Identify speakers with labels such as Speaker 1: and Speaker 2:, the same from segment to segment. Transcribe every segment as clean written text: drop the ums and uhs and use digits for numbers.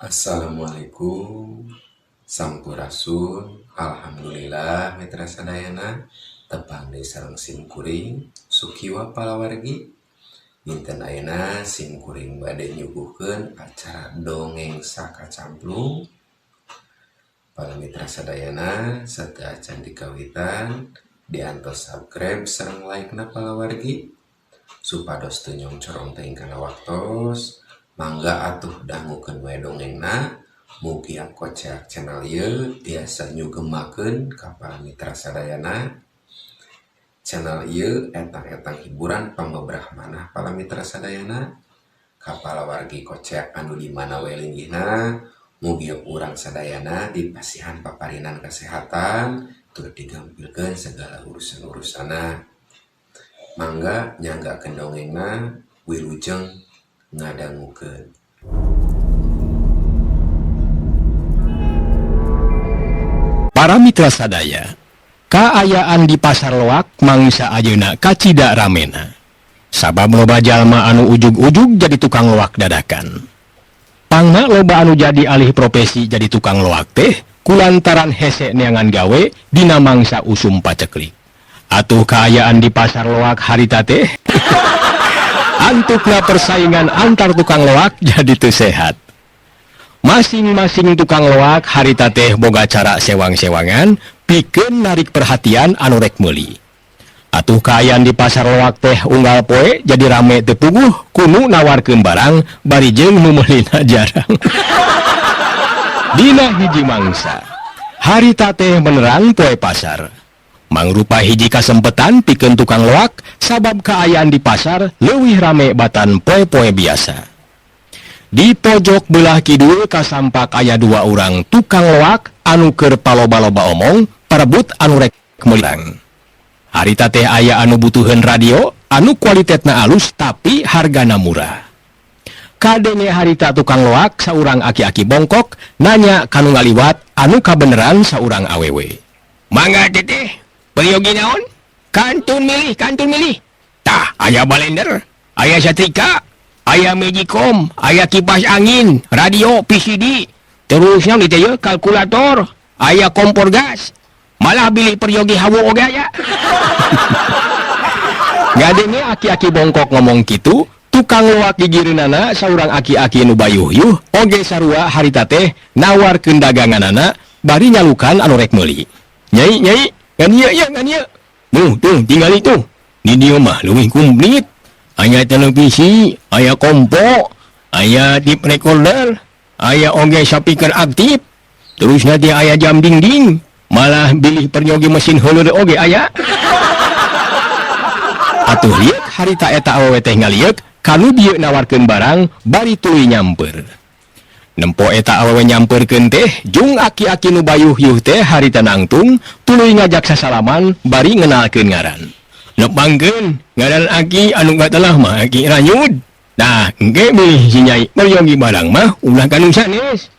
Speaker 1: Assalamualaikum, Sampurasun. Alhamdulillah, mitra sadayana, tepang deui sareng sim kuring Sukiwa palawargi. Dinten ayeuna sim kuring bade nyuguhkeun acara Dongeng Sakacamplung. Para mitra sadayana, sateuacan dikawitan, diantos subscribe sareng like na palawargi, supados teu nyongcorong teuing kana waktos. Mangga atuh dangukeun we dongengna. Mugia Koceak Channel ieu tiasa nyugemakeun ka para mitra sadayana. Channel ieu etang-etang hiburan pangbeberah manah para mitra sadayana. Ka palawargi Koceak anu di mana we linggihna, mugia urang sadayana dipasihan paparinan kesehatan tur digampilkeun segala urusan-urusanna. Mangga nyanggakeun dongengna, wilujeng ngadangukeun.
Speaker 2: Para mitra sadaya, kaayaan di pasar loak mangsa ayeuna kacida ramena. Sabab loba jalma anu ujug-ujug jadi tukang loak dadakan. Pangna loba anu jadi alih profesi jadi tukang loak teh kulantaran hese neangan gawe dina mangsa usum paceklik. Atuh kaayaan di pasar loak harita teh antukna persaingan antar tukang loak jadi teu sehat. Masing-masing tukang loak harita teh boga cara sewang-sewangan pikeun narik perhatian anu rek meuli. Atuh kaayaan di pasar loak teh unggal poe jadi rame teu puguh kunu nawarkeun barang bari jeung nu meulina jarang. Dina hiji mangsa harita teh menerang poe pasar. Mangrupa hiji kasempetan pikeun tukang loak sabab kaayaan di pasar leuwih rame batan poe-poe biasa. Di pojok belah kidul kasampak aya dua urang tukang loak anu keur paloba-loba omong parebut anu rek meuli barang. Harita teh aya anu butuheun radio anu kualitetna alus tapi hargana murah. Kadenge harita tukang loak saurang aki-aki bongkok nanya kanu ngaliwat anu kabeneran saurang awewe. Mangga teteh, peryogi naon? Kantun milih, kantun milih. Tah, aya balender, aya satrika, aya magicom, aya kipas angin, radio, PCD, terus naon teh ye, kalkulator, aya kompor gas, malah bilih peryogi hawu oge aya. Ngadenge aki-aki bongkok ngomong kitu, tukang loak gigireunana saurang aki-aki nu bayuh-yuh oge sarua harita teh nawarkeun daganganana bari nyalukan anu rek meuli. Nyai, nyai, ngan ieu ieu ngan ieu. Tuh, tuh, tinggali tuh. Di dieu mah leuwih kumplit. Aya televisi, aya kompo, aya tape recorder, aya oge speaker aktif. Terus nanti aya jam dinding, malah bilih peryogi mesin heuleur oge aya. Atuh lieuk harita eta awewe teh ngalieuk kanu bieu nawarkeun barang bari tuluy nyamper. Nempo eta awewe nyamperkeun teh jung aki-aki nu bayuh-yuh teh harita nangtung tuluy ngajak sasalaman bari ngenalkeun ngaran. Nepangkeun ngaran aki anu katelah mah Aki Ranyud. Nah, engke bilih si nyai peryogi barang mah ulah kanu sanes.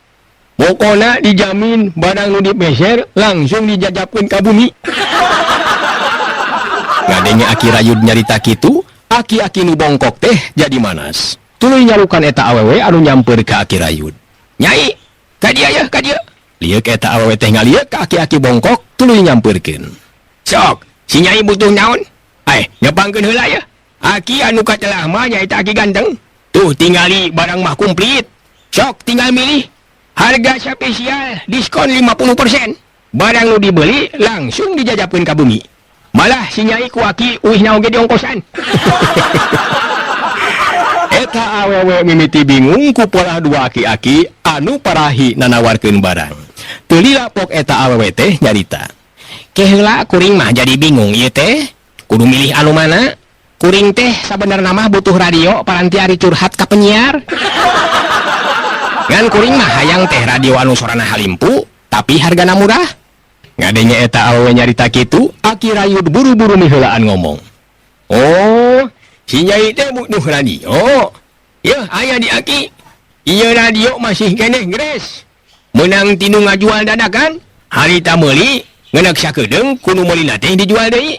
Speaker 2: Pokona dijamin barang nu dipeser langsung dijajapkeun ka bumi. Ngadenge Aki Rayud nyarita kitu, aki-aki nu bongkok teh jadi manas. Tuluy nyalukan eta awewe anu nyamper ka Aki Rayud. Nyai, ka dieu yeuh, ka dieu. Lieuk eta awewe teh ngalieuk ka aki-aki bongkok tuluy nyamperkeun. Sok, si nyai butuh naon? Nyepangkeun heula yeuh. Aki anu katelah mah nyaeta aki ganteng. Tuh tingali barang mah komplit. Sok tinggal milih. Harga spesial diskon 50%. Barang nu dibeli langsung dijajapkeun ka bumi. Malah si nyai ku aki uihna oge diongkosan. Eta awewe mimiti bingung ku polah dua aki-aki anu parahi nanawarkeun barang. Teu lila pok eta awewe teh nyarita. Keheula kuring mah jadi bingung ieu teh. Kudu milih anu mana? Kuring teh sabenerna mah butuh radio paranti ari curhat ka penyiar. Ngan kuring mah hayang teh radio anu sorana halimpu tapi hargana murah. Ngadenge eta awewe nyarita kitu, Aki Rayud buru-buru miheulaan ngomong. Oh, si nyai teh butuh radio. Yeuh aya di aki. Ieu radio masih keneh gres. Meunang tinu ngajual dadakan, harita meuli ngenek sakedeung kudu meulina teh dijual deui.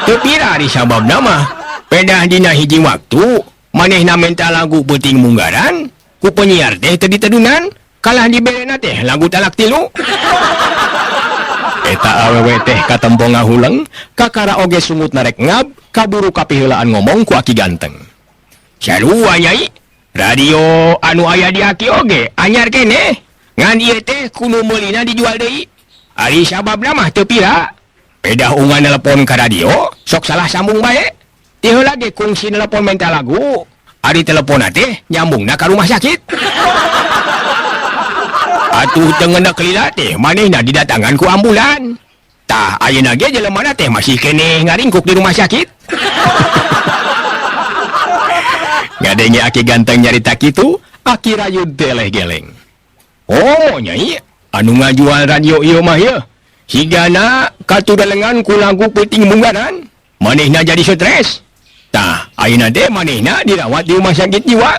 Speaker 2: Teu pira ari sababna mah, pedah dina hiji waktu manehna menta lagu peuting munggaran. Ku penyiar teh teu ditedunan, kalah diberena teh lagu talak tilu. Eta awewe teh katempo ngahuleng, kakara oge sungut narek ngab, kaburu kapiheulaan ngomong ku Aki Ganteng. Sarua Nyai, radio anu aya di Aki oge anyar keneh, ngan ieu teh ku nu meulina dijual deui. Ari sababna mah teu pira. Pedah unga nelpon ka radio, sok salah sambung bae. Ti heula ge kungsi nelpon menta lagu, ari teleponna teh nyambungna ka rumah sakit. Atuh teu ngeundak lila teh manehna didatangan ku ambulan. Tah ayeuna ge jelemana teh masih keneh ngaringkuk di rumah sakit. Ngadenge Aki Ganteng nyarita kitu, Aki Rayud teh leh geleng. Oh Nyai, anu ngajual radio ieu mah yeuh. Higana katudalengan ku lagu peuting munggaran, manehna jadi stres. Tah ayeuna teh manehna dirawat di rumah sakit jiwa.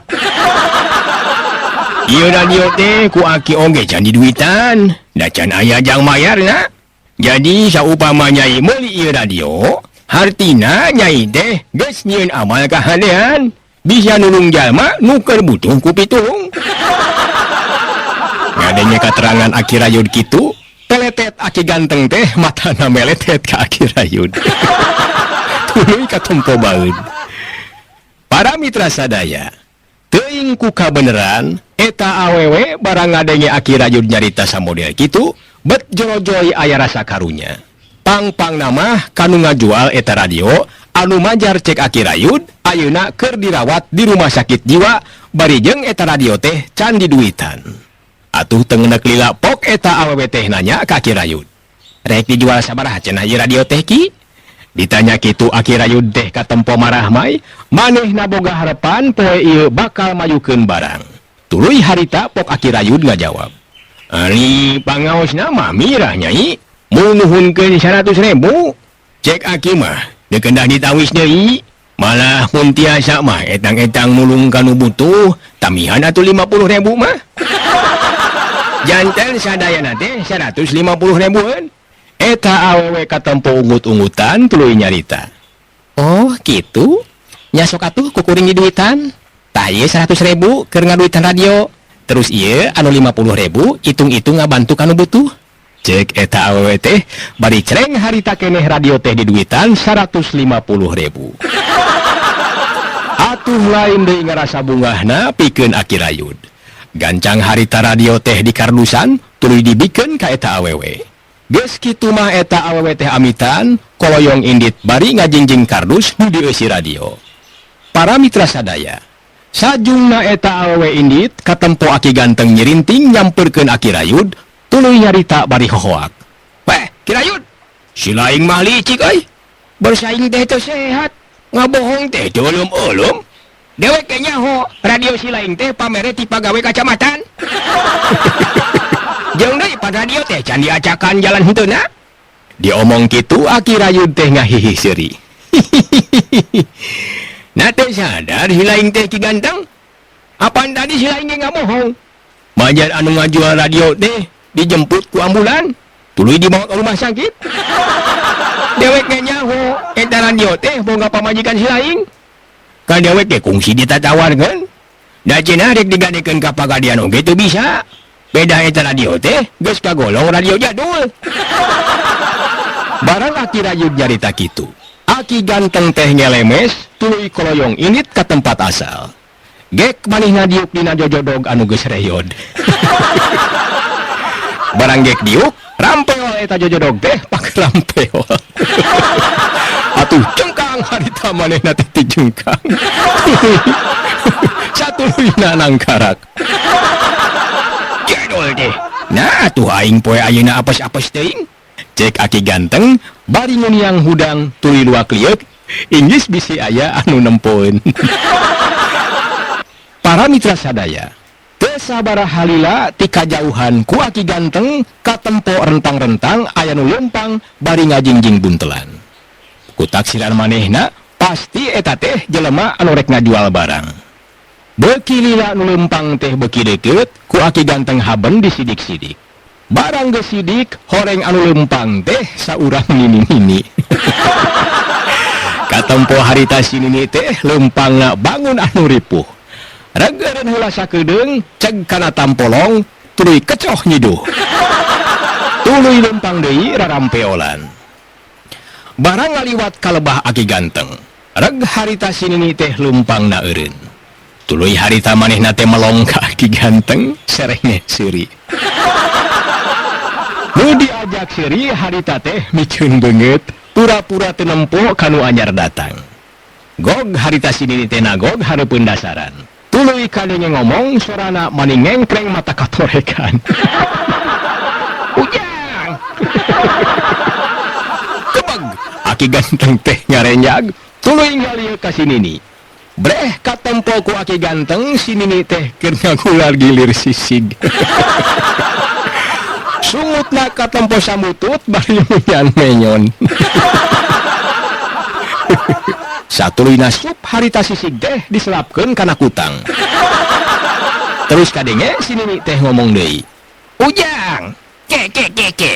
Speaker 2: Ieu radio teh ku Aki oge can diduitan, da can aya jang mayarna. Jadi saupama Nyai meuli ieu radio, hartina Nyai teh geus nyieun amal kahadean, bisa nulung jalma nu keur butuh ku pitulung. Ngadenge katerangan Aki Rayud kitu, teletet Aki Ganteng teh matana meletet ka Aki Rayud. Tuluy katempo baeud. Para mitra sadaya, teuing ku kabeneran eta awewe barang ngadenge Aki Rayud nyarita samodel kitu, bet jorojoy aya rasa karunya. Pang-pang nama kanu ngajual eta radio anu majar cek Aki Rayud ayeuna keur dirawat di rumah sakit jiwa bari jeung eta radio teh can diduitan. Atuh teu ngeundeuk lila pok eta awewe teh nanya ka Aki Rayud. Rek dijual sabaraha cenah ieu radio teh ki? Ditanya kitu Aki Rayud teh katempo marah mai, manehna boga harapan poe ieu bakal mayukeun barang. Tuluy harita pok Aki Rayud ngajawab. Ari pangaosna mah mirah Nyai, mun nuhunkeun 100.000. Cek Aki mah teu kedah ditawis deui, malah mun tiasa mah etang-etang nulung ka nu butuh, tamihan atuh 50.000 mah. Janten sadayana teh 150.000-eun. Eta awewe katempo ungut-ungutan tuluy nyarita. Oh, kitu? Nya sok atuh ku kuring diduitan. Tah ieu 100.000 keur ngaduitan radio. Terus ieu anu 50.000 hitung-hitung ngabantu ka nu butuh. Cek eta awewe teh bari cereng harita keneh radio teh diduitan 150.000. Atuh lain deui ngarasa bungahna pikeun Aki Rayud. Gancang harita radio teh di kardusan tuluy dibikeun ka eta awewe. Geus kitu mah eta awewe teh amitan, koloyong indit bari ngajingjing kardus nu dieusi radio. Para mitra sadaya, sajungna eta awewe indit katempo Aki Ganteng nyirinting nyamperkeun Aki Rayud, tuluy nyarita bari hohoak. Weh, Ki Rayud, si laing mah licik euy. Bersaing teh teu sehat, ngabohong teh teu euleuh-euleuh. Dewek ge nyaho, radio si laing teh pamere ti pagawe kacamatan. Jeung deui pan radio teh can diacakan jalan henteuna. Diomong kitu Aki Rayud teh ngahihih seuri. Na teh sadar si laing teh Ki Ganteng. Apan tadi si laing ge ngabohong. Majar anu ngajual radio teh dijemput ku ambulan, tuluy dibawa ke rumah sakit. Dewek ge nyaho eta radio teh boga pamajikan si laing. Ka dewek ge kungsi ditatawarkeun. Da cenah rek digadekeun ka pagadian oge teu bisa. Beda eta radio teh geus kagolong radio jadul. Barang Aki Rayud nyarita kitu, Aki Ganteng teh ngelemes tuluy koloyong indit ka tempat asal. Gek manehna diuk dina jojodog anu geus reyod. Barang gek diuk, rampeol eta jojodog teh pak rampeol. Atuh cengkang harita manehna teh ti jengkang. Satuluyna nangkarak. Jadul teh. Nah atuh aing poe ayeuna apes-apes teuing. Cek Aki Ganteng bari nguniang hudang tuluy luak lieuk, inggis bisi aya anu nempoeun. Para mitra sadaya, teu sabaraha lila ti kajauhan ku Aki Ganteng katempo rentang-rentang aya nu leumpang bari ngajingjing buntelan. Ku taksiran manehna pasti eta teh jelema anu rek ngajual barang. Beuki lila nu leumpang teh beuki deukeut ku Aki Ganteng haben disidik-sidik. Barang geus sidik, horeng anu leumpang teh saurang nini-nini. Katempo harita si nini teh leumpangna bangun anu ripuh. Reg eureun heula sakedeung ceg kana tampolong tuluy kecoh nyiduh. Tuluy lempang deui rarampeolan. Barang ngaliwat ka lebah Aki Ganteng. Reg harita si Nini teh lempangna eureun. Tuluy harita manehna teh melong ka Aki Ganteng serehne seuri. Nu diajak seuri harita teh miceun beungeut pura-pura teu nempo ka nu anyar datang. Gog harita si Nini teh nagog hareupeun dasaran. Tuluy kadenge ngomong sorana mani ngengkreng mata katorekan. Ujang. Kebeg Aki Ganteng teh ngarenjag tuluy ngalieu ka si Nini. Breh katempo ku Aki Ganteng si Nini teh keur ngagular gilir sisig. Sungutna katempo samutut bari menyan menyon. Satuluyna sup harita sisig teh diselapkeun kana kutang. Terus kadenge si Nini teh ngomong deui. Ujang, ke ke ke ke.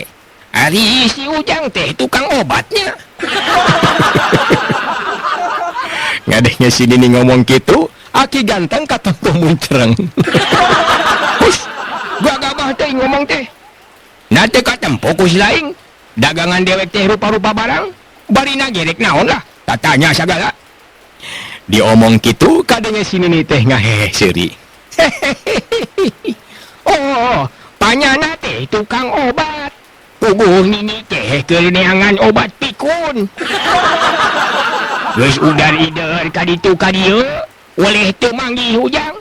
Speaker 2: Ari si Ujang teh tukang obatnya. Ngadehnya si Nini ngomong kitu, Aki Ganteng katempo muncereng. Hus, gagabah teh ngomong teh. Na teu katempo ku si laing. Dagangan dewek teh rupa-rupa barang, barina gerek naon lah, tatanya sagala. Diomong kitu kadenge si Nini teh ngahehe seuri. Oh, panyana teh tukang obat. Puguh Nini teh keur neangan obat pikun. Geus udar ider ka ditu ka dieu, oleh teu manggih Ujang.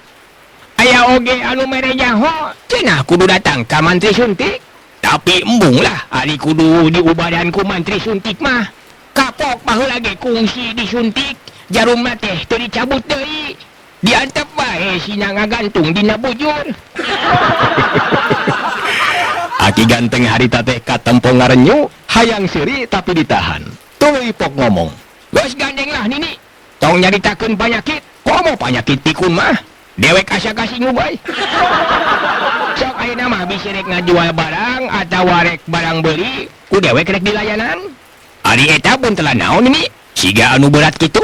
Speaker 2: Aya oge anu mere nyaho, cenah kudu datang ka mantri suntik. Tapi embung lah, ari kudu diubadan ku mantri suntik mah. Kapok baheula ge kungsi disuntik, jarumna teh teu dicabut deui. Diantep bae sina ngagantung dina bujur. Aki Ganteng harita teh katempo ngarenyu, hayang seuri tapi ditahan. Tuluy pok ngomong, geus gandeng lah Nini, tong nyaritakeun panyakit, komo panyakit pikun mah, dewek asa kasih ngubay. Sok ayeuna mah bisi rek ngajual barang atawa rek barang beli, ku dewek rek dilayanan. Ari eta buntelan naon Nini? Siga anu berat kitu.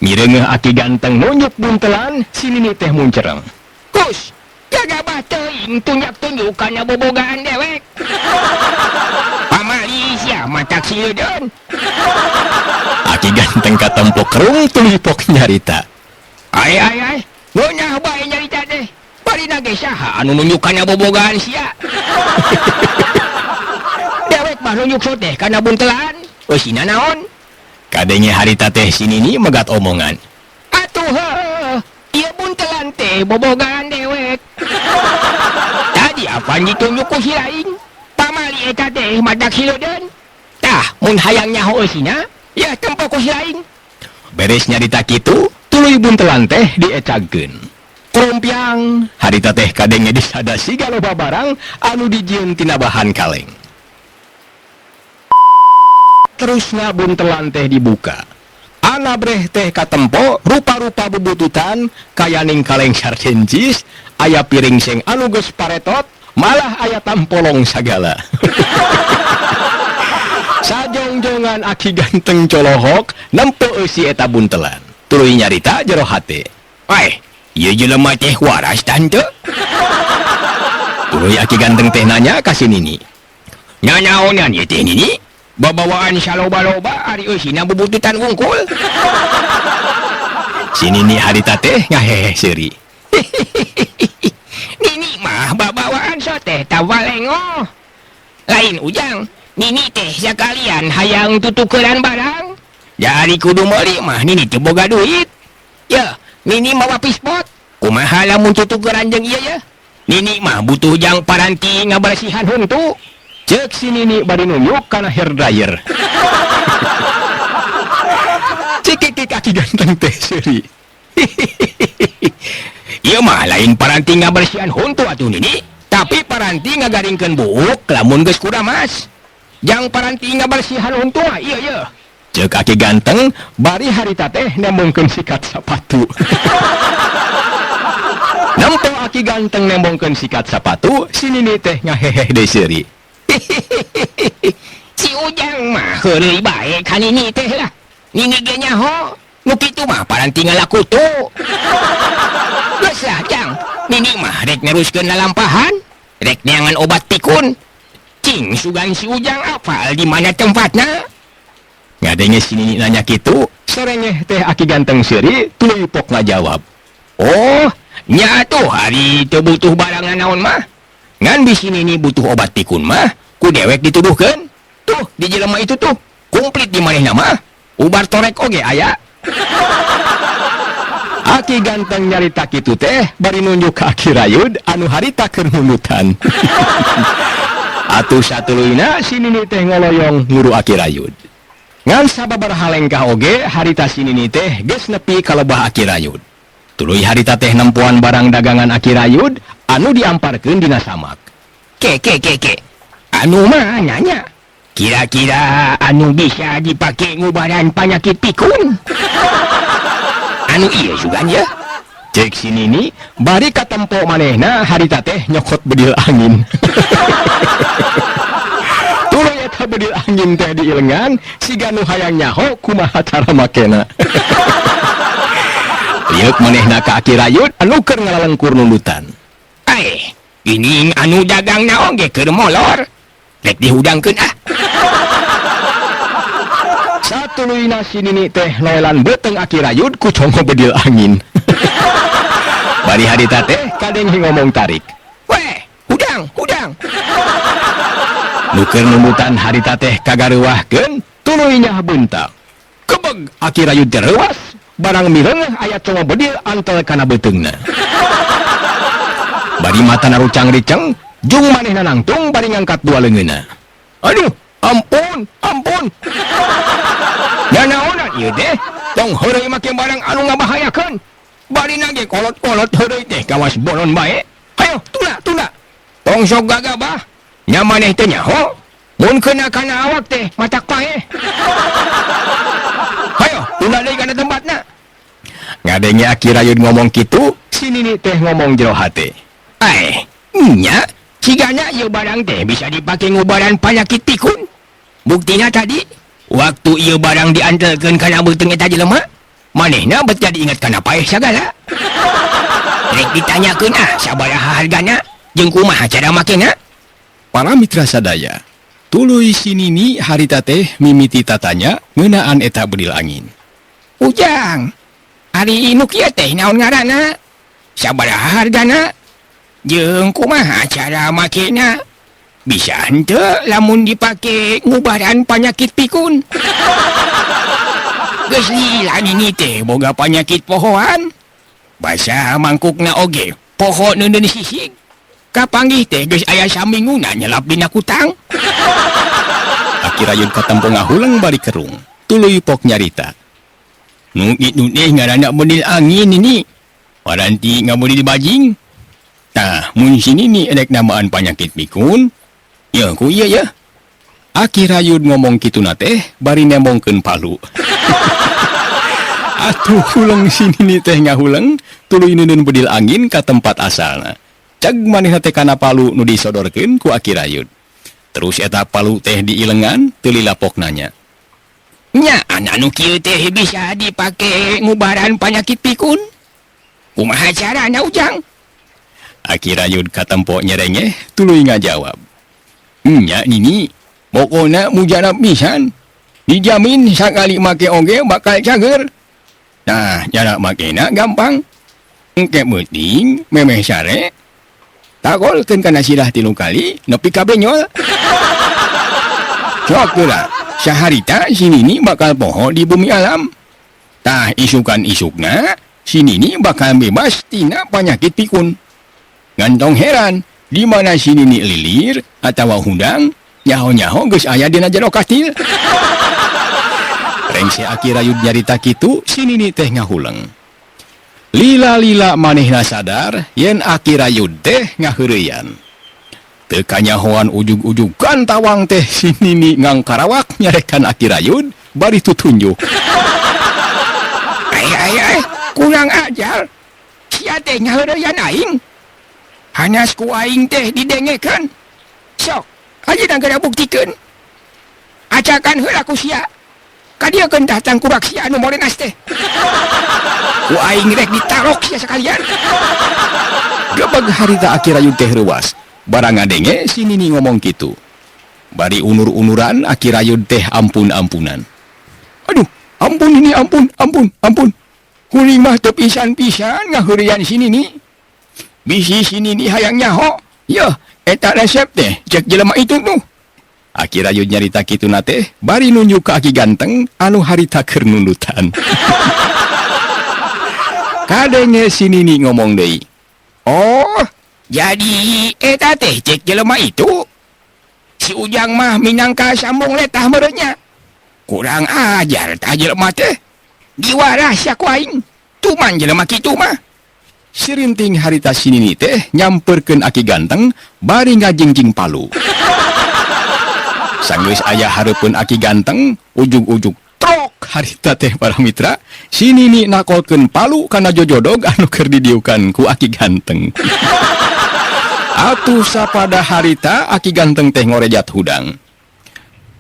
Speaker 2: Mireungeuh Aki Ganteng nunjuk buntelan, si Nini teh muncereng. Kus, gagabah teuing tunjuk-tunjuk kana bobogaan dewek. Pamali sia matak sieudeun. Aki Ganteng katempo kerung tuluy pok nyarita. Ai ai ai, ngeunah bae nyarita teh. Barina ge saha anu nunjuk kana bobogaan sia. Dewek mah nunjuk soteh kana buntelan. Eusina naon? Kadenge harita teh si Nini megat omongan. Atuh heuh, ieu buntelan teh bobogaan dewek. Tadi apan ditunjuk ku si lain? Pamali eta teh matak sileudeun. Tah, mun hayang nyaho eusina, ya tempo ku si lain. Beres nyarita kitu, tuluy buntelan teh diecagkeun. Krompiang, harita teh kadenge disada siga loba barang anu dijieun tina bahan kaleng. Terusna buntelan teh dibuka. Anabreh teh katempo rupa-rupa bubututan kayaning kaleng sarden cheese, aya piring seng anu geus paretot, malah aya tampolong sagala. Sajongjongan Aki Ganteng colohok nempo eusi eta buntelan. Tuluy nyarita jero hate. Ai, ieu jelema teh waras tante. Tuluy Aki Ganteng teh nanya ka si Nini. Nanaonan ieu teh Nini? Babawaan saloba-loba ari eusina bubututan wungkul. Si Nini harita teh ngahehe seuri. Nini mah babawaan soteh tawalengo. Lain Ujang, Nini teh sakalian hayang tutukeran barang. Jadi kudu meuli mah Nini teu boga duit. Ya, Nini mawa pispot. Kumaha lamun tutukeran jeung ieu ya? Nini mah butuh jang paranti ngabersihan huntu. Cek si Nini bari nunjuk kana hair dryer. Cikik Aki Ganteng teh seuri. Ieu mah lain paranti ngabersihan huntu atuh Nini, tapi paranti ngagaringkeun buuk lamun geus kuramas. Jang paranti ngabersihan huntu mah ieu ye. Cek Aki Ganteng bari harita teh nembongkeun sikat sapatu. Nempo Aki Ganteng nembongkeun sikat sapatu, si Nini teh ngahehe deui seuri. Si Ujang mah heureuy bae ka Nini teh lah. Nini ge nyaho. Nu kitu mah paranti ngalakutu. Geus lah, Jang. Nini mah rek neruskeun lalampahan, rek neangan obat pikun. Cing sugan si Ujang apal di mana tempatna?
Speaker 3: Ngadenge si Nini nanya kitu, serengeh teh Aki Ganteng seuri tuluy pok ngajawab.
Speaker 2: Oh, nya atuh ari teu butuh barang naon mah. Ngan bisi Nini butuh obat pikun mah, ku dewek dituduhkeun. Tuh, di jelema itu tuh, komplit di manehna mah. Ubar torek oge aya.
Speaker 3: Aki Ganteng nyarita kitu teh bari nunjuk ka Aki Rayud anu harita keur nundutan. Atuh satuluyna si Nini teh ngoloyong nguru Aki Rayud. Ngan sababaraha lengkah oge harita si Nini teh geus nepi ka lebah Aki Rayud. Tuluy harita teh nempoan barang dagangan Aki Rayud anu diamparkeun dina samak.
Speaker 2: Ke ke ke ke. Anu mah nanya. Kira-kira anu bisa dipake ngubaran panyakit pikun? Anu iya sugan ya.
Speaker 3: Cek si Nini bari katempo manehna harita teh nyokot bedil angin. Tuluy eta bedil angin teh diilengan siga nu hayang nyaho kumaha cara makena. Lieuk manehna ka Aki Rayud anu keur ngalalengkur nundutan.
Speaker 2: Aeh, ini anu dagangna oge keur molor. Rek dihudangkeun ah.
Speaker 3: Satuluyna si Nini teh noelan beuteung Aki Rayud ku congo bedil angin. Bari harita teh kadenge ngomong tarik.
Speaker 2: Weh, hudang, hudang.
Speaker 3: Nu keur nundutan harita teh kagareuwahkeun, tuluy nyah beuntak. Kebeg Aki Rayud teh reuas, barang mireungeuh aya congo bedil antel kana beuteungna. Bari matana rucang-riceng, jung manehna nangtung bari ngangkat dua leungeunna. Aduh, ampun, ampun.
Speaker 2: Nanaonan ieu teh? Tong heureuy make barang anu ngabahayakeun. Bari nage kolot-kolot heureuy teh kawas bolon bae. Hayo, tunda, tunda. Tong sok gagabah. Nya maneh teh nyaho. Mun kena kana awak teh matak paeh. Hayo, tunda deui kana tempatna.
Speaker 3: Ngadenge Aki Rayud ngomong kitu, si Nini teh ngomong jero hate.
Speaker 2: Aeh, nya cigana ieu barang teh bisa dipake ngubaran panyakit pikun. Buktina tadi waktu ieu barang diantelkeun kana beuteung eta jelema, manehna bet jadi ingat kana paeh sagala. Rek ditanyakeun ah sabaraha hargana jeung kumaha cara makena?
Speaker 3: Para mitra sadaya, tuluy si Nini harita teh mimiti tatanya ngeunaan eta bedil angin.
Speaker 2: Ujang, ari nu kieu teh naon ngaranna? Sabaraha hargana? Jeung kumaha cara makena? Bisa henteu lamun dipake ngubaran panyakit pikun? Geus lila Nini teh boga panyakit pohoan. Basa mangkukna oge poho neuneun sisig. Kapanggih teh geus aya saminguna nyelap dina kutang.
Speaker 3: Aki Rayud katempo ngahuleng bari kerung, tuluy pok nyarita.
Speaker 2: Nu kitu teh ngaranna bedil angin ini. Paranti ngabedil bajing. Tah, mun si Nini rek namaan panyakit pikun, ya ku ieu ya.
Speaker 3: Aki Rayud ngomong kituna teh bari nembongkeun palu. Atuh huleng si Nini teh ngahuleng, tuluy neuneun bedil angin ka tempat asalna. Cag manehna teh kana palu nu disodorkeun ku Aki Rayud. Terus eta palu teh diilengan, teu lila pok nanya.
Speaker 2: Nya anu kieu teh bisa dipake ngubaran panyakit pikun? Kumaha carana Ujang?
Speaker 3: Aki Rayud katempo nyerengeh tuluy ngajawab.
Speaker 2: Nya Nini, pokona mujarab pisan. Dijamin sakali make oge bakal cager. Nah, cara makena gampang. Engke beuting memeh sare. Tagolkeun kana sirah 3 kali nepi ka benyol. Sok geura, saharita si Nini bakal poho di bumi alam. Tah isukan isukna si Nini bakal bebas tina panyakit pikun. Ngantong heran di mana si Nini lilir atawa hudang, nyaho-nyaho geus aya dina jero kastil.
Speaker 3: Rengse Aki Rayud nyarita kitu, si Nini teh ngahuleng. Lila-lila manehna sadar yen Aki Rayud teh ngaheureyan. Teu kanyahoan ujug-ujugan tawang teh si Nini ngangkarawak nyarekan Aki Rayud bari tutunjuk.
Speaker 2: Ai ai ai, kurang ajar. Sia teh ngaheureyan aing. Hanas ku aing teh didengekeun. Sok, ayeuna geura buktikeun. Acakan heula ku sia.
Speaker 3: Kadieukeun tah tangkurak sia anu morenas teh. Ku aing rek ditarok sia sakalian.
Speaker 2: Gebeg harita Aki Rayud teh reuwas. Barang ngadenge si Nini ngomong kitu. Bari unur-unuran Aki Rayud teh ampun-ampunan. Aduh, ampun ini ampun, ampun, ampun. Kuring mah teu pisan-pisan ngaheureuyan si Nini. Bisi si Nini hayang nyaho. Yeuh, eta resep teh cek jelema itu tuh. Aki Rayud nyarita kituna teh bari nunjuk ka Aki Ganteng anu harita keur nundutan. Kadenge si Nini ngomong deui.
Speaker 3: Oh, jadi eta teh cek jelema itu. Si Ujang mah minangka sambung letah meureun nya. Kurang ajar tah jelema teh. Diwarah sia ku aing. Tuman jelema kitu mah.
Speaker 2: Sirinting harita si Nini teh nyamperkeun Aki Ganteng bari ngajingjing palu. Sanggeus aya hareupeun Aki Ganteng, ujug-ujug trok harita teh para mitra, si Nini nakolkeun palu kana jojodog anu keur didiukan ku Aki Ganteng. Atuh sapada harita Aki Ganteng teh ngorejat hudang.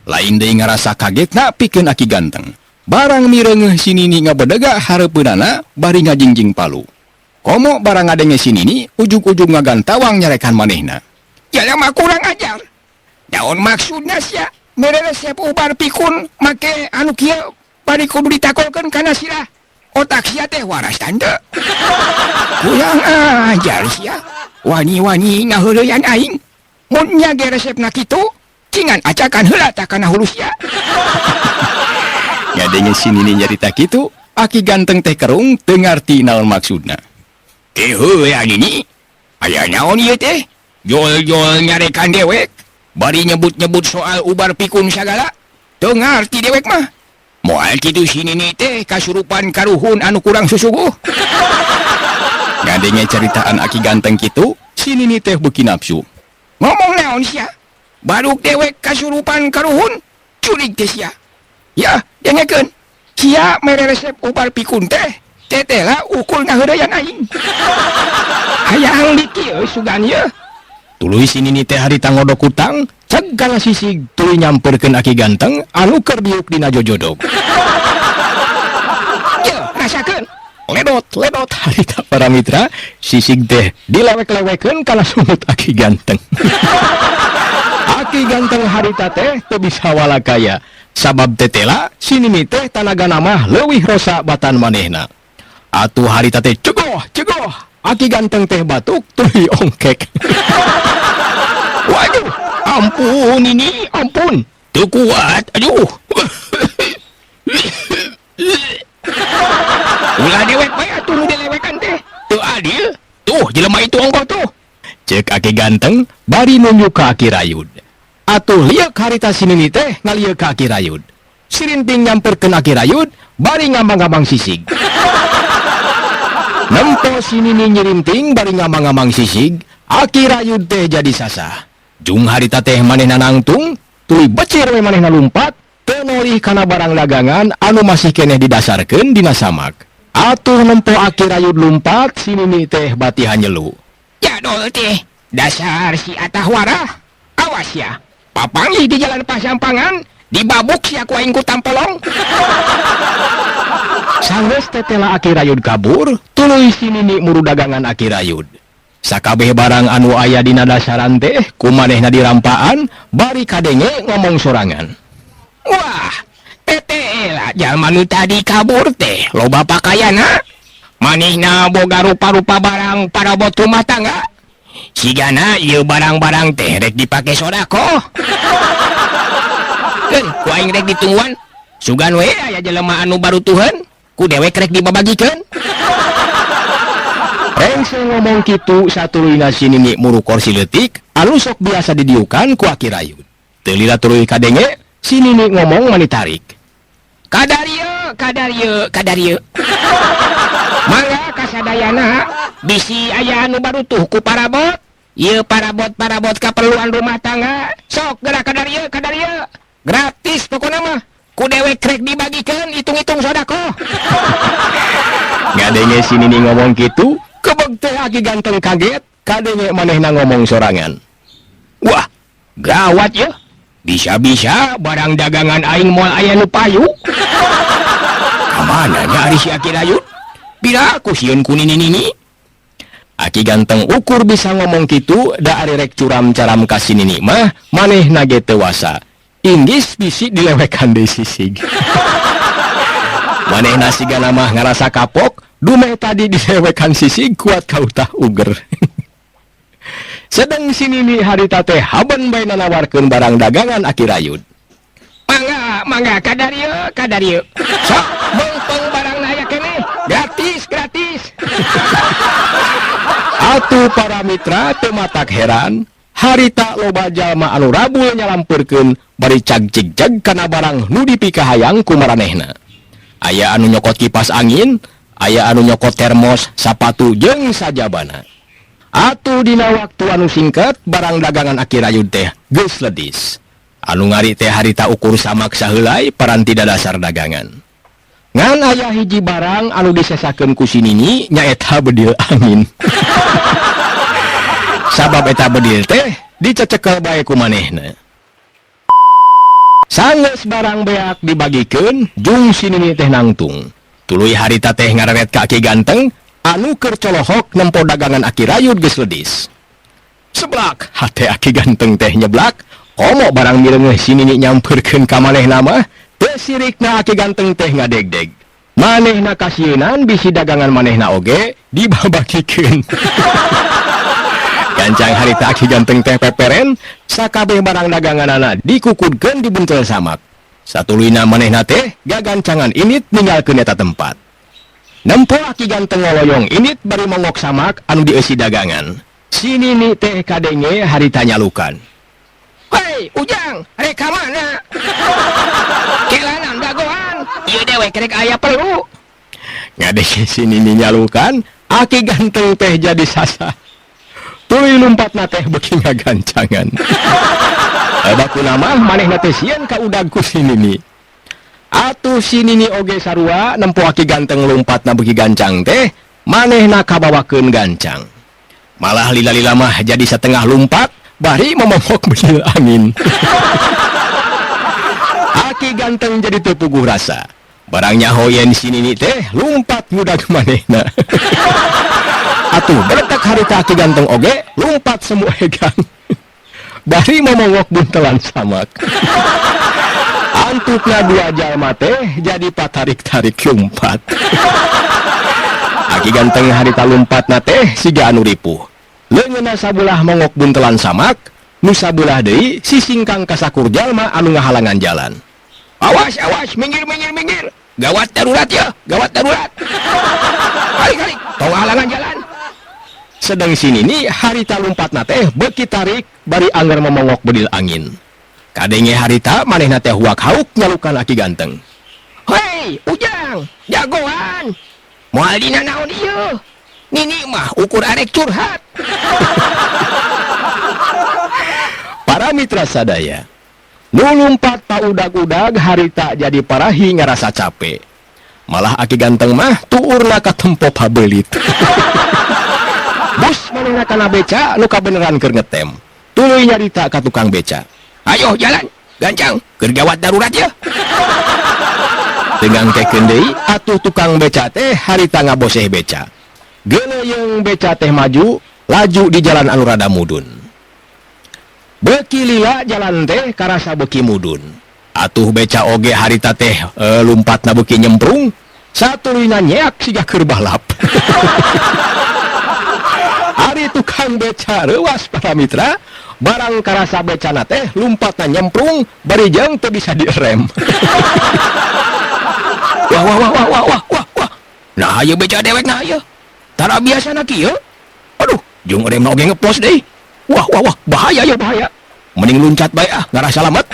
Speaker 2: Lain deui ngarasa kagetna pikeun Aki Ganteng. Barang mireungeuh si Nini ngabedega hareupeunana bari ngajingjing palu. Komo barang ngadenge si Nini ujug-ujug ngagantawang nyarekan manehna.
Speaker 3: Jelema kurang ajar. Naon maksudna sia? Mere resep ubar pikun make anu kieu bari kudu ditakolkeun kana sirah. Otak sia teh waras tante. Kurang ajar sia. Wani-wani ngaheureyan aing. Mun nya ge resepna kitu, cingan acakan heula tah kana hulu sia.
Speaker 2: Ngadenge si Nini nyarita kitu, Aki Ganteng teh kerung teu ngarti naon maksudna.
Speaker 3: Teh heueuyan ini. Aya naon ieu teh? Jol-jol nyarekan dewek. Bari nyebut-nyebut soal ubar pikun sagala. Teu ngarti dewek mah. Moal kitu si Nini teh kasurupan karuhun anu kurang susuguh.
Speaker 2: Ngadenge caritaan Aki Ganteng kitu, si Nini teh beuki nafsu.
Speaker 3: Ngomong naon sia? Baruk dewek kasurupan karuhun, curig teh sia. Ya, dengekeun. Sia mere resep ubar pikun teh, tetela ukul ngaheureyan aing. Hayang dikieu sugan ye.
Speaker 2: Tuluy si Nini teh harita ngodok kutang, ceg kana sisig tuluy nyamperkeun Aki Ganteng anu keur diuk dina jojodog.
Speaker 3: Ye, rasakeun.
Speaker 2: Ledot, ledot harita para mitra, sisig teh dilewek-lewekeun kana sungut Aki Ganteng. Aki Ganteng harita teh teu bisa walakaya, sabab tetela si Nini teh tanagana mah leuwih rosa batan manehna. Atuh harita teh cegoh, cegoh. Aki Ganteng teh batuk tuluy ongkek.
Speaker 3: Waduh, ampun ini, ampun. Teu kuat, aduh. Ulah dewek bae atuh nu dilewekan teh. Teu adil. Tuh jelema itu ongkoh tuh.
Speaker 2: Cek Aki Ganteng bari nunjuk ka Aki Rayud. Atuh lieuk harita si Nini teh ngalieuk ka Aki Rayud. Sirinting nyamperkeun Aki Rayud bari ngambang-ngambang sisig. Nempo si Nini nyirinting bari ngambang-ngambang sisig, Aki Rayud teh jadi sasah. Jung harita teh manehna nangtung, tuluy becir we manehna lumpat, teu nolih kana barang dagangan anu masih keneh didasarkeun dina samak. Atuh nempo Aki Rayud lumpat, si Nini teh batihan nyelu.
Speaker 3: Jadol teh, dasar si atah warah. Awas ya, papanggih di jalan pasampangan, dibabuk sia ku aing ku tampolong.
Speaker 2: Sanggeus tetela Aki Rayud kabur, tuluy si Nini muru dagangan Aki Rayud. Sakabeh barang anu aya dina dasaran teh ku manehna dirampaan, bari kadenge ngomong sorangan.
Speaker 3: Wah, tetela jalma nu tadi kabur teh loba pakaianna. Manehna boga rupa-rupa barang parabot rumah tangga. Sigana ieu barang-barang teh rek dipake sodako. Keun, ku aing rek ditungguan. Sugan we aya jelema anu barutuheun, ku dewek rek dibabagikeun.
Speaker 2: Rengse ngomong kitu satuluyna si Nini muru korsi leutik anu sok biasa didiukan ku Aki Rayud. Teu lila tuluy kadenge si Nini ngomong mani tarik.
Speaker 3: Kadarieu, kadarieu, kadarieu. Mangga kasadayana bisi aya anu barutuh ku parabot. Ieu parabot-parabot kaperluan rumah tangga. Sok geura kadarieu, kadarieu. Gratis pokona mah. Ku dewek rek dibagikeun hitung-hitung sodako.
Speaker 2: Ngadenge si Nini ngomong kitu, kebeg teh Aki Ganteng kaget, kadenge manehna ngomong sorangan.
Speaker 3: Wah, gawat ya. Bisa-bisa barang dagangan aing moal aya nu payu.
Speaker 2: Mana nya ari si Aki Rayud? Pira aku sieun ku nini-nini. Aki ganteng ukur bisa ngomong kitu da ari rek curam-caram ka si nini mah manehna ge teu wasa. Inggis bisi dilewekan deui sisig. Manehna sigana mah ngarasa kapok dumeh tadi dilewekan sisig kuat kautah uger. Sedeng si nini harita teh haben bae nanawarkeun barang dagangan Aki Rayud. Mangga, mangga kadarieu, kadarieu. Sok meungpeung barangna aya keneh, gratis, gratis. Atuh para mitra teu matak heran, harita loba jalma anu rabul nyalampeurkeun bari cag-cig-cag kana barang nu dipikahayang ku maranehna. Aya anu nyokot kipas angin, aya anu nyokot termos, sapatu jeung sajabana. Atuh dina waktu anu singkat barang dagangan Aki Rayud teh geus ledis. Anu ngari teh harita ukur samak saheulai paranti dadasar dagangan. Ngan aya hiji barang anu disesakeun ku si nini nyaeta bedil angin. Sabab eta bedil teh dicecekel bae ku manehna. Sanggeus barang beak dibagikeun jung si nini teh nangtung. Tuluy harita teh ngareret ka Aki Ganteng anu keur colohok nempo dagangan Aki Rayud geus ledis. Seblak hate Aki Ganteng teh nyeblak, komo barang mireungeuh si nini nyampeurkeun ka manehna mah teu sirikna Aki Ganteng teh ngadegdeg. Manehna kasieunan bisi dagangan manehna oge dibabagikeun. Gancang harita Aki Ganteng teh peperen sakabeh barang daganganana dikukudkeun di buntel samak. Satuluyna manehna teh gagancangan init ninggalkeun eta tempat. Nempo Aki Ganteng ngoloyong init bari mongok samak anu dieusi dagangan. Si nini teh kadenge harita nyalukan. Hei, Ujang, rek ka mana? Kelanan dagoan, ieu dewek rek aya perlu. Ngadenge si nini nyalukan, Aki Ganteng teh jadi sasa. Tuluy lumpatna teh beuki ngagancangan. Bakuna mah manehna teh sieun ka udag ku si nini. Atuh si nini oge sarua nempo Aki Ganteng lumpatna beuki gancang teh, manehna kabawakeun gancang. Malah lila-lila mah jadi setengah lumpat, bari momomok bedil angin. Aki Ganteng jadi teu puguh rasa. Barang nyaho yen si nini teh lumpat ngudag manehna. Atuh beretak harita Aki Ganteng oge lumpat semu egang. Bari momongok buntelan samak. Antukna dua jalma teh jadi patarik-tarik lumpat. Aki Ganteng harita lumpatna teh siga anu ripuh. Leungeunna sabelah mongok buntelan samak, nu sabelah deui sisingkang kasakur jalma anu ngahalangan jalan. Awas, awas, minggir, minggir, minggir. Gawat darurat ya, gawat darurat. Halik, halik, tong halangan jalan. Sedang si nini harita lumpatna teh beuki tarik bari angger momongok bedil angin. Kadenge harita manehna teh huak hauk nyalukan Aki Ganteng. Hei, Ujang, jagoan. Moal dina naon ieu? Nini mah ukur arek curhat. Para mitra sadaya, nu lumpat paudag-udag harita jadi parahi ngarasa capek. Malah Aki Ganteng mah tuurna katempo pabelit. Bus manehna kana beca nu kabeneran keur ngetem. Tuluy nyarita ka tukang beca. Ayo jalan, gancang, keur gawat darurat ya. Tegang kekeun deui atuh tukang beca teh harita ngaboseh beca. Geuleuyeung beca teh maju, laju di jalan anu rada mudun. Beuki lila jalan teh karasa beuki mudun. Atuh beca oge harita teh lumpatna beuki nyemprung, satuluyna nyeak siga keur balap. Ari tukang beca reuas para mitra, barang karasa becana teh lumpatna nyemprung bari jeung teu bisa direm. Wah wah wah wah wah wah wah wah. Nah ieu beca dewek nah ieu. Tara biasana kieu. Aduh, jeung remna oge ngeplos deui. Wah wah wah, bahaya ya bahaya. Mending luncat bae ah, ngarah salamet.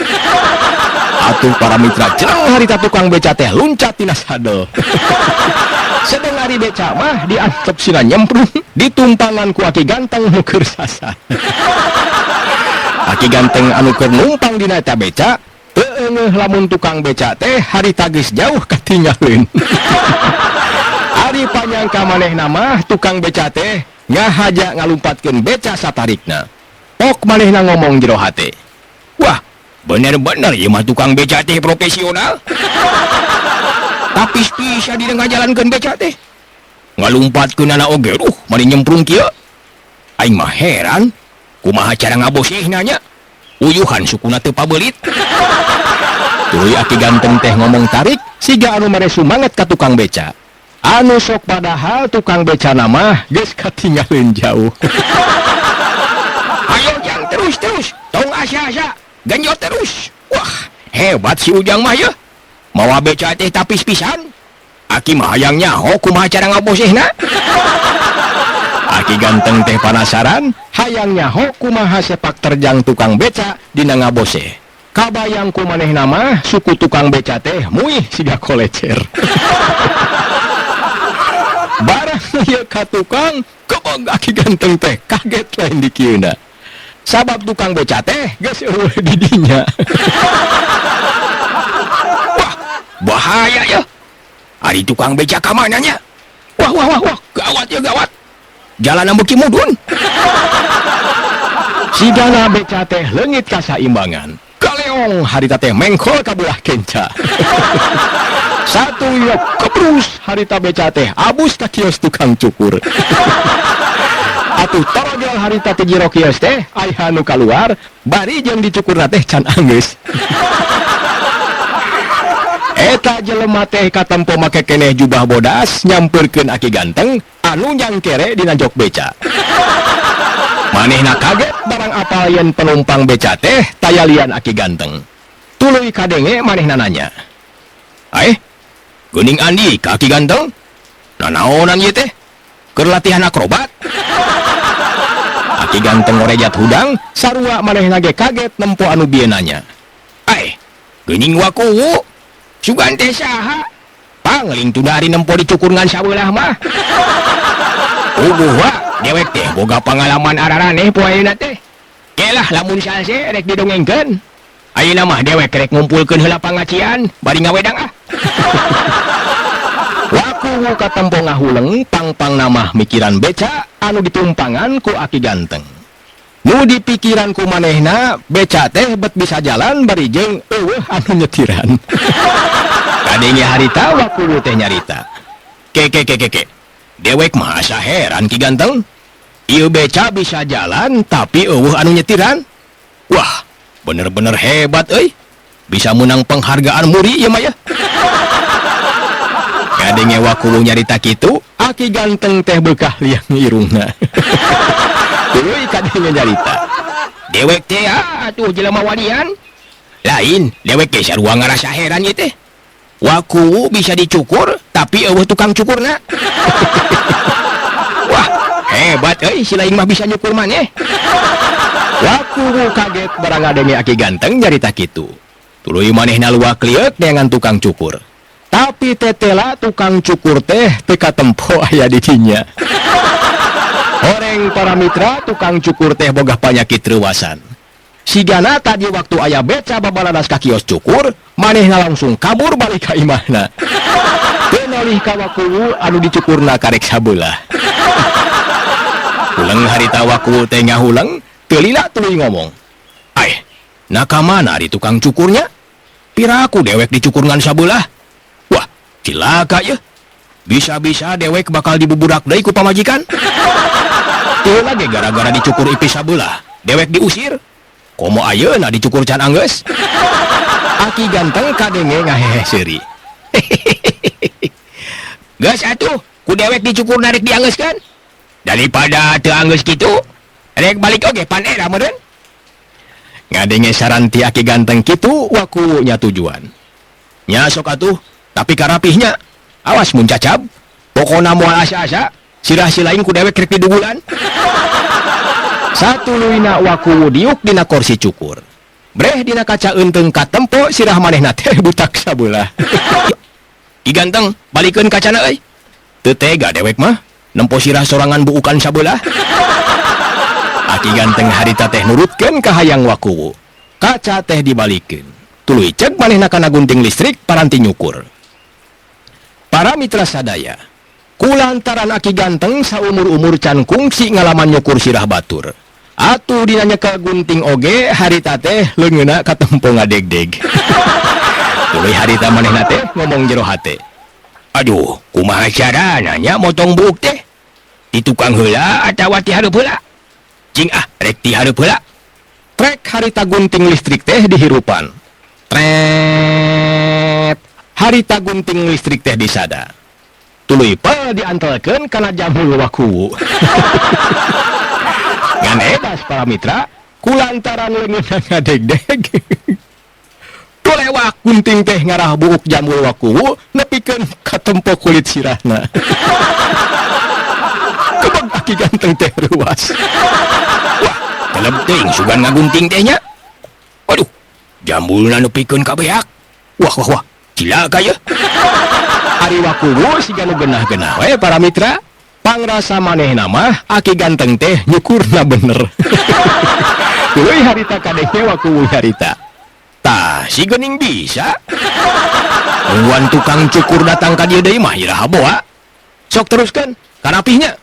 Speaker 2: Atuh para mitra jereng harita tukang beca teh luncat tina sadel. Sedeng ari beca mah diantep sina nyemprung, ditumpangan ku Aki Ganteng nu keur sasa. Aki Ganteng anu keur numpang dina eta beca, teu eungeuh lamun tukang beca teh harita geus jauh katinggaleun. Ari panyangka manehna mah tukang beca teh ngahaja ngalumpatkeun beca satarikna. Pok manehna ngomong jero hate. Wah, bener-bener ieu mah tukang beca teh profesional.
Speaker 3: Tapi bisa di ngajalankeun beca teh. Ngalumpatkeunana oge duh mani nyemprung kieu. Aing mah heran, kumaha cara ngabosehna nya? Uyuhan sukuna teu pabelit. Tuluy Aki Ganteng teh ngomong tarik siga anu mere sumanget ka tukang beca. Anu sok padahal tukang beca nama geus katinggalin jauh. Ayo Jang, terus terus, tong asa-asa, genjot terus. Wah, hebat si Ujang mah ya. Mawa beca teh tapis pisan. Aki mah hayang nyaho kumaha cara ngabosehna. Aki Ganteng teh panasaran, hayang nyaho kumaha sepak terjang tukang beca dina ngaboseh. Kabayang ku manehna mah suku tukang beca teh muih siga kolecer. Barang ieu ka tukang, kebog Aki Ganteng teh kaget lain dikieuna. Sabab tukang beca teh geus euweuh di dinya. Wah, bahaya ya. Ari tukang beca ka mana nya? Wah wah wah wah, gawat ya gawat. Jalan beuki mudun. Sigana beca teh leungit kasaimbangan. Kaleong harita teh mengkol ka belah kenca. Satu yok kebrus harita beca teh abus ka kios tukang cukur. Atuh torogel harita teh jero kios teh aya nu kaluar bari jeung dicukurna teh can anggeus. Eta jelema teh katempo make keneh jubah bodas nyampeurkeun Aki Ganteng anu nyangkere dina jok beca. Manehna kaget barang apal yen penumpang beca teh tayalian Aki Ganteng. Tuluy kadenge manehna nanya. "Aeh, geuning Andi ka Aki Ganteng? Nanaonan ieu teh? Keur latihan akrobat?" Aki Ganteng ngorejat hudang, sarua manehna ge kaget nempo anu bieu nanya. "Aeh, geuning Wakuwu? Sugan teh saha? Pangling tunda ari nempo dicukur ngan sabelah mah." Uguh wa, dewek teh boga pangalaman araraneh poe ayeuna teh. Kelah lamun salse rek didongengkeun. Ayeuna mah dewek rek ngumpulkeun heula pangacian bari ngawedang ah. Wakuwu katempo ngahuleng pang-pang namah mikiran beca anu ditumpangan ku Aki Ganteng. Nu dipikiran ku manehna beca teh bet bisa jalan bari jeung euweuh anu nyetiran. Kadenge harita Wakuwu teh nyarita. Ke ke ke ke ke. Dewek mah asa heran Ki Ganteng. Ieu beca bisa jalan tapi euweuh anu nyetiran. Wah, bener-bener hebat euy. Bisa menang penghargaan muri ieu mah ya. Kadenge Wakuwu nyarita kitu, Aki Ganteng teh beukah liang irungna. Tuluy kadenge nyarita. Dewek teh atuh jelema walian. Lain, dewek teh sarua ngarasa heran ieu teh. Wakuwu bisa dicukur tapi euweuh tukang cukurna. Wah, hebat euy si lain mah bisa nyukur maneh. Wakuwu kaget barang ngadenge Aki Ganteng nyarita kitu. Tuluy manehna luak lieuk neangan tukang cukur. Tapi tetela tukang cukur teh teu katempo aya di dinya. Horeng para mitra, tukang cukur teh boga panyakit reuwasan. Sigana tadi waktu aya beca babaladas ka kios cukur, manehna langsung kabur balik ka imahna. Teu nolih ka Wakuwu anu dicukurna karek sabelah. Huleng harita Wakuwu teh ngahuleng, teu lila tuluy ngomong. "Aeh, nah ka mana ari tukang cukurnya? Piraku dewek dicukur ngan sabelah. Wah, cilaka ya. Bisa-bisa dewek bakal dibuburak deui ku pamajikan. Teu lagi gara-gara dicukur ipis sabelah, dewek diusir. Komo ayeuna dicukur can anggeus." Aki Ganteng kadenge ngahehe seuri. "Geus atuh, ku dewek dicukur narek dianggeuskeun. Daripada teu anggeus kitu, rek balik oge pan era meureun." Ngadenge saran ti Aki Ganteng kitu, Wakuwu nya tujuan. "Nya sok atuh, tapi karapihnya. Awas mun cacab. Pokona moal asa-asa, sirah si lain ku dewek rek didugulan." Satuluyna Wakuwu diuk dina kursi cukur. Breh dina kaca eunteung katempo sirah manehna teh butak sabelah. "Ki Ganteng, balikeun kacana euy. Teu tega dewek mah nempo sirah sorangan buukan sabelah." Aki Ganteng harita teh nurutkeun ka hayang Wakuwu. Kaca teh dibalikeun. Tuluy cek manehna kana gunting listrik paranti nyukur. Para mitra sadaya, kulantaran Aki Ganteng saumur-umur can kungsi ngalaman nyukur sirah batur. Atuh dina nyekel gunting oge harita teh leungeunna katempo ngadegdeg. Tuluy harita manehna teh ngomong jero hate.
Speaker 2: Aduh, kumaha carana nya motong buuk teh? Di tukang heula atawa ti hareup heula? Cing ah, rek ti hareup heula. Trek harita gunting listrik teh dihirupan. Tret. Harita gunting listrik teh disada. Tuluy pel diantelkeun kana jambul wakuwu. Ngan edas para mitra, kulantaran leungeunna ngadegdeg. Tulewak gunting teh ngarah buuk jambul wakuwu nepikeun katempo kulit sirahna. Kebeg aki ganteng teh ruas. Wah, teleb teuing sugan ngagunting teh nya. Aduh, jambulna nepikeun ka beak. Wah wah wah, cilaka yeuh. Ari wakuwu siga nu genah-genah we para mitra. Pangrasa manehna mah aki ganteng teh nyukurna bener. Tuluy harita kadenge wakuwu nyarita. Tah, si geuning bisa. Nungguan tukang cukur datang ka dieu deui mah iraha boa. Sok teruskeun, karapihnya.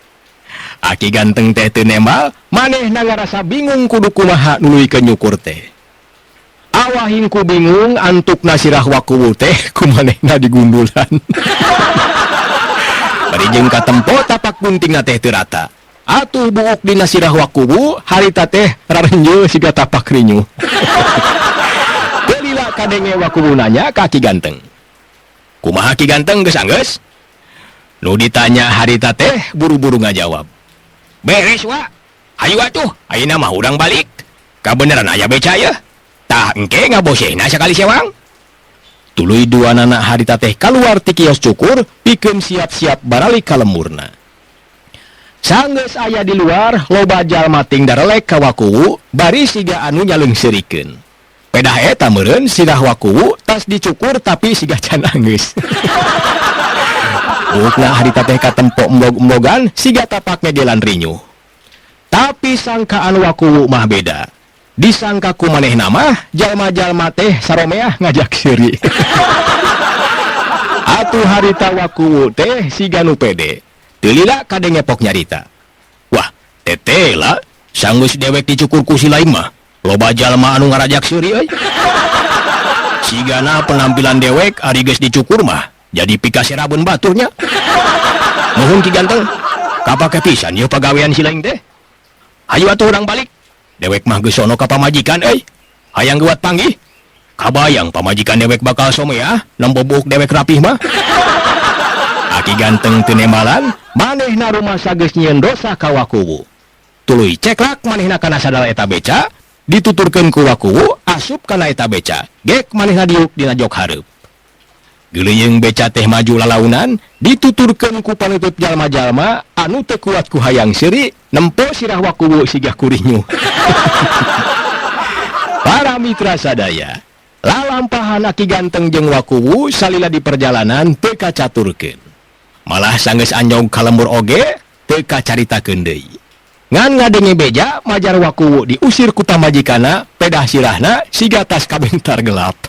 Speaker 2: Aki ganteng teh teu nembal, manehna ngarasa bingung kudu kumaha nuluykeun nyukur teh. Awahing ku bingung antukna sirah wakuwu teh ku manehna digundulan. Bari jeung katempo tapak guntingna teh teu rata. Atuh buuk dina sirah wakuwu harita teh rarenjeu siga tapak rinyuh. Teu lila kadenge wakuwu nanya ka Ki Ganteng. Kumaha Ki Ganteng geus anggeus? Nu ditanya harita teh buru-buru ngajawab. Beres wa. Hayu atuh, ayeuna mah urang balik. Kabeneran aya beca yeuh. Tah engke ngabosehna sakali sewang. Tuluy duanana harita teh kaluar ti kios cukur pikeun siap-siap baralik ka lemburna. Sanggeus aya di luar, loba jalma ting darelek ka wakuwu bari siga anu nyaleungseurikeun. Pedah eta meureun sirah wakuwu tas dicukur tapi siga can anggeus. Buukna harita teh katempo embog-embogan siga tapak ngegelan rinyuh. Tapi sangkaan wakuwu mah beda. Disangka ku manehna mah jalma-jalma teh saromeah ngajak seuri. Atuh harita wakuwu teh siga nu pede. Teu lila kadenge pok nyarita. Wah, tetela sanggeus dewek dicukur ku si lain mah. Loba jalma anu ngarajak seuri euy. Sigana penampilan dewek ari geus dicukur mah jadi pikaserabeun baturnya. Nuhun Ki Ganteng, kapake pisan ieu pagawean si lain teh. Hayu atuh urang balik. Dewek mah geus sono ka pamajikan euy. Hayang geuwat panggih. Kabayang pamajikan dewek bakal someah nempo buuk dewek rapih mah. Aki Ganteng teu nembalan, manehna rumasa geus nyieun dosa ka wakuwu. Tuluy ceklak manehna kana sadal eta beca, dituturkeun ku wakuwu asup kana eta beca. Gek manehna diuk dina jok hareup. Geuleuyeung beca teh maju lalaunan, dituturkeun ku panutup jalma-jalma anu teu kuat ku hayang seuri, nempo sirah wakuwu siga kurinyuh. Para mitra sadaya, lalampahan Aki Ganteng jeung wakuwu salila di perjalanan teu kacaturkeun. Malah sanggeus anjog ka lembur oge teu kacaritakeun deui. Ngan ngadenge beja majar wakuwu diusir ku pamajikana, pedah sirahna siga tas kabentar gelap.